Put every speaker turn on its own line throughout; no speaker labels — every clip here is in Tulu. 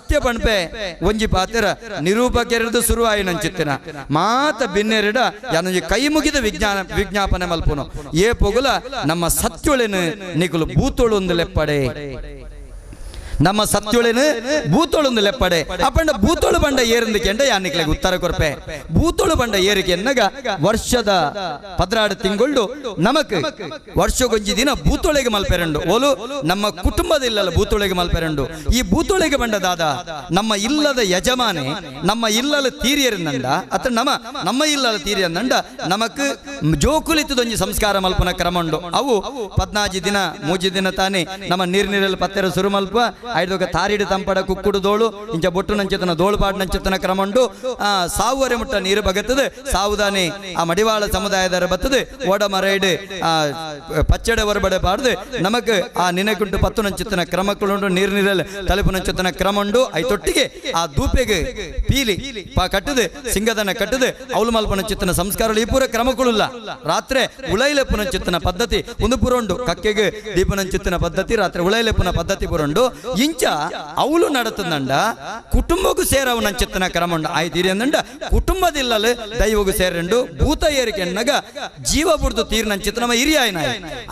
ಸತ್ಯ ಪಣ್ಪೆ ಒಂಜಿ ಪಾತ್ರ ನಿರೂಪಕೆರೆದು ಶುರುವಾಯಿನಂಚಿತ್ತಿನ ಮಾತ ಬಿನ್ನೆರಡ ಯಾನೊಂಜಿ ಕೈ ಮುಗಿದ ವಿಜ್ಞಾನ ವಿಜ್ಞಾಪನೆ ಮಲ್ಪುನು ಏ ಪೊಗುಲ ನಮ್ಮ ಸತ್ಯೊಳೆನು ನಿಕುಲು ಭೂತೊಳು ಲೆಪ್ಪಡೆ ನಮ್ಮ ಸತ್ಯೊಳೆನು ಭೂತೊಳೊಂದು ಲೆಪ್ಪಡೆ ಅಪ್ಪಂಡ ಭೂತೊಳು ಬಂಡ ಏರಿಂದು ಕೆಂಡ ಯಾನಿಕ್ಲೆಗ್ ಉತ್ತರ ಕೊರ್ಪೆ ಭೂತೊಳು ಬಂಡ ಏರಿಕೆ ಎನ್ನಗ ವರ್ಷದ 16 ತಿಂಗಳು ನಮಕ್ ವರ್ಷಗೊಂಜಿ ದಿನ ಭೂತೊಳೆಗೆ ಮಲ್ಪೆರಂಡು ಓಲು ನಮ್ಮ ಕುಟುಂಬದ ಇಲ್ಲಲ್ಲ ಭೂತೊಳೆಗೆ ಮಲ್ಪೆರಂಡು ಈ ಭೂತೊಳೆಗೆ ಬಂಡ ದಾದ ನಮ್ಮ ಇಲ್ಲದ ಯಜಮಾನೆ ನಮ್ಮ ಇಲ್ಲಲ ತೀರಿಯರಿಂದಂಡ ಅತ ನಮ್ಮ ನಮ್ಮ ಇಲ್ಲಲ ತೀರಿಯಂದಂಡ ನಮಕ್ ಜೋಕುಲಿತದೊಂಜಿ ಸಂಸ್ಕಾರ ಮಲ್ಪನ ಕ್ರಮ ಉಂಡು ಅವು 14 ದಿನ 3 ದಿನ ತಾನೇ ನಮ್ಮ ನೀರು ನೀರಲ್ಲಿ ಪತ್ತೆರ ಸುರು ಮಲ್ಪ ಐದೊಗ ತಾರಿಡು ತಂಪಡ ಕುಕ್ಕುಡು ದೋಳು ಇಂಚ ಬೊಟ್ಟು ನಂಚತನ ದೋಳು ಪಾಡು ನಂಚತನ ಕ್ರಮ ಉಂಡು ಸಾವುವರೆ ಮುಟ್ಟ ನೀರು ಬಗತ್ತದೆ ಸಾವುದಾನೆ ಆ ಮಡಿವಾಳ ಸಮುದಾಯದರ ಬತ್ತದೆ ಓಡ ಮರೈಡು ಪಚ್ಚಡೆ ಹೊರಬಡೆ ಪಾಡ್ದು ನಮಕ್ ಆ ನಿನಕುಂಟು ಪತ್ತು ನಂಚತನ ಕ್ರಮಕ್ಕಳುಂಟು ನೀರು ನೀರಲ್ಲಿ ತಲುಪು ನಂಚತನ ಕ್ರಮ ಉಂಡು ಐತೊಟ್ಟಿಗೆ ಆ ದೂಪೆಗೆ ಪೀಲಿ ಕಟ್ಟದು ಸಿಂಗದನ ಕಟ್ಟದು ಅವಳು ಮಲ್ಪನ ಚಿತ್ತನ ಸಂಸ್ಕಾರ ಈ ಪೂರ ಕ್ರಮಕ್ಕಳಿಲ್ಲ ರಾತ್ರಿ ಉಳೈಲೆಪ್ಪುನ ಚಿತ್ತನ ಪದ್ಧತಿ ಒಂದು ಪೂರ ಉಂಡು ಕಕ್ಕೆಗೆ ದೀಪನಂಚಿತ್ತನ ಪದ್ಧತಿ ರಾತ್ರಿ ಉಳೈಲೆಪ್ಪುನ ಪದ್ಧತಿ ಪೂರ ಉಂಡು ಇಂಚ ಅವಳು ನಡತದಂಡ ಕುಟುಂಬಕ್ಕೂ ಸೇರವು ನಂಚಿತ್ತನ ಕ್ರಮ ಉಂಡು ಆಯ್ತೀರಿ ಅಂದಂಡ ಕುಟುಂಬದಿಲ್ಲಲು ದೈವಗೂ ಸೇರಂಡು ಭೂತ ಏರಿಕೆ ಎನ್ನಗ ಜೀವ ಬುಡ್ದು ತೀರ್ ನಂಚಿತ್ತ ನಮ್ಮ ಹಿರಿಯಾಯನ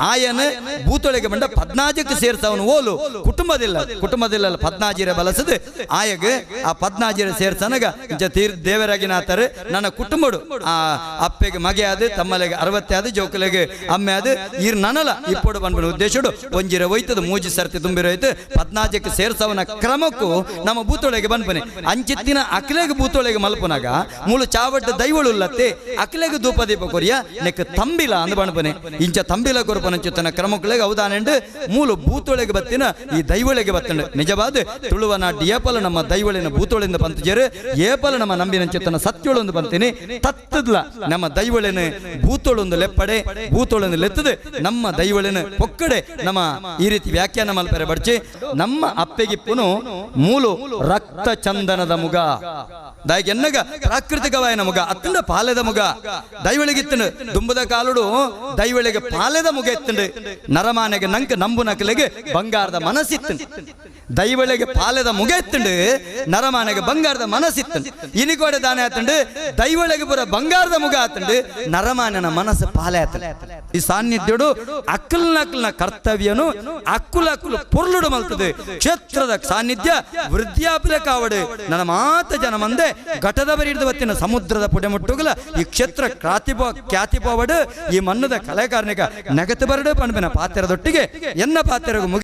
ಆಯನ ಭೂತೊಳಗೆ ಬಂಡ 14ಕ್ಕೆ ಸೇರ್ಸವನು ಓಲು ಕುಟುಂಬದಿಲ್ಲ ಕುಟುಂಬದಿಲ್ಲ 14 ಬಲಸದು ಆಯಗ ಆ 14 ಸೇರ್ಸನಗ ಇಂಚ ತೀರ್ ದೇವರಾಗಿನಾತಾರೆ ನನ್ನ ಕುಟುಂಬಡು ಆ ಅಪ್ಪೆಗೆ ಮಗೆ ಅದು ತಮ್ಮಲೆಗೆ 60 ಅದು ಜೋಕುಲೆಗೆ ಅಮ್ಮೆ ಅದು ಇರ್ ನನಲ ಇಪ್ಪಡು ಬಂದ್ಬಿಡು ಉದ್ದೇಶಡು ಒಂಜಿರ ಹೋಯ್ತದ ಮೂಜಿ ಸರ್ತಿ ತುಂಬಿರೋಯ್ತು 14ಕ್ಕೆ ಸೇರ್ಸವನ ಕ್ರಮಕ್ಕೂ ನಮ್ಮ ಭೂತೊಳಗೆ ಬಂದ್ಬನೆ ಅಂಚಿತ್ತಿನ ಅಕ್ಲೆಗೆ ಭೂತೊಳಗೆ ಮಲ್ಪನಾಗ ಮೂಳು ಚಾವಟ್ಟ ದೈವಳುಲ್ಲತ್ತೆ ಅಕ್ಲೆಗೆ ಧೂಪ ದೀಪ ಕೊರಿಯ ನೆಕ್ ತಂಬಿಲ ಅಂದ್ ಬಣ್ಪನೆ ಇಂಚ ತಂಬಿಲ ಕೊರಪನಂಚಿತ್ತನ ಕ್ರಮಕ್ಕಳಿಗೆ ಅವದಾನೆಂಡು ಮೂಲು ಭೂತೊಳಗೆ ಬತ್ತಿನ ಈ ದೈವಳಿಗೆ ಬತ್ತಂಡು ನಿಜವಾದ ತುಳುವ ನಾಡು ಏಪಲ ನಮ್ಮ ದೈವಳಿನ ಭೂತೊಳಿಂದ ಬಂತಜರು ಏಪಲ ನಮ್ಮ ನಂಬಿನಂಚಿತ್ತನ ಸತ್ಯೊಳೊಂದು ಬಂತೀನಿ ತತ್ತದ್ಲ ನಮ್ಮ ದೈವಳಿನ ಭೂತೊಳೊಂದು ಲೆಪ್ಪಡೆ ಭೂತೊಳೊಂದು ಲೆತ್ತದೆ ನಮ್ಮ ದೈವಳಿನ ಪೊಕ್ಕಡೆ ನಮ್ಮ ಈ ರೀತಿ ವ್ಯಾಖ್ಯಾನ ಮಲ್ಪರೆ ಬಡ್ಚಿ ನಮ್ಮ ಅಪ್ಪೆಗಿಪ್ಪುನು ಮೂಲು ರಕ್ತ ಚಂದನದ ಮುಗ ದಾಯಿಗೆ ಎನ್ನಗ ಪ್ರಾಕೃತಿಕವಾಯನ ಮುಗ ಅತ್ತಂಡ ಪಾಲೆದ ಮುಗ ದೈವಳಿಗಿತ್ತಂಡು ದುಂಬದ ಕಾಲುಡು ದೈವಳಿಗೆ ಪಾಲೆದ ಮುಗ ಎತ್ತಂಡು ನರಮಾನೆಗೆ ನಂಕ ನಂಬು ನಕಲೆಗೆ ಬಂಗಾರದ ಮನಸ್ಸಿತ್ತಂಡು ದೈವಳಿಗೆ ಪಾಲೆದ ಮುಗ ಎತ್ತಂಡು ನರಮಾನೆಗೆ ಬಂಗಾರದ ಮನಸ್ಸಿತ್ತಂಡು ಇನಿಕೋಡೆ ದಾನೆ ಆತಂಡು ದೈವಳಿಗೆ ಪೂರ ಬಂಗಾರದ ಮುಗ ಆತಂಡು ನರಮಾನನ ಮನಸ್ಸು ಪಾಲೆ ಆತಂಡು ಈ ಸಾನ್ನಿಧ್ಯಡು ಅಕ್ಕಲ್ ನಕಲ್ನ ಕರ್ತವ್ಯನು ಅಕ್ಕುಲ ಅಕ್ಕುಲು ಪೊರ್ಲುಡು ಮಲ್ತದೆ ಕ್ಷೇತ್ರದ ಸಾನ್ನಿಧ್ಯ ವೃದ್ಧಾಪ್ಯ ಕಾವಡು ನನ್ನ ಮಾತ ಜನ ಮಂದೆ ಘಟದ ಬರಿ ಹಿಡಿದು ಬತ್ತಿನ ಸಮುದ್ರದ ಪುಟೆಮುಟ್ಟುಗಲ ಈ ಕ್ಷೇತ್ರ ಖ್ಯಾತಿಪೋವಡು ಈ ಮನ್ನದ ಕಲೆಕಾರನಿಕ ನಗತು ಬರಡು ಪಣಪಿನ ಪಾತ್ರದೊಟ್ಟಿಗೆ ಎನ್ನ ಪಾತ್ರಗೂ ಮುಗಿ.